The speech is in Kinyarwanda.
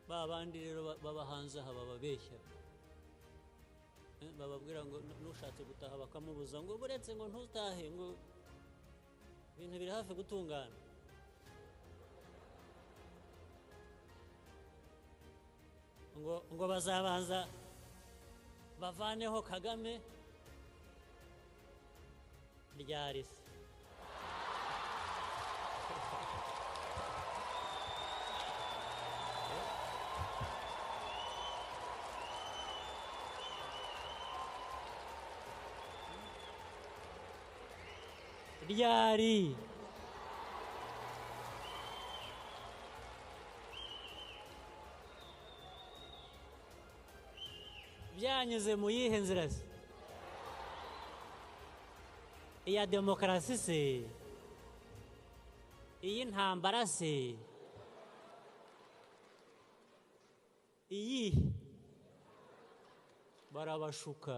Ba bandi rero baba hanze aha bababeshya, bababwira ngo nushatse gutaha bakamubuza ngo buretse ngo ntutahe, ngo ibintu biri hafi gutungana. Ngo bazabanza bavaneho Kagame ryari se? Ryari? Byanyuze mu yihe nzira se? Iya demokarasi se? Iy'intambara se? Iyihe? Barabashuka.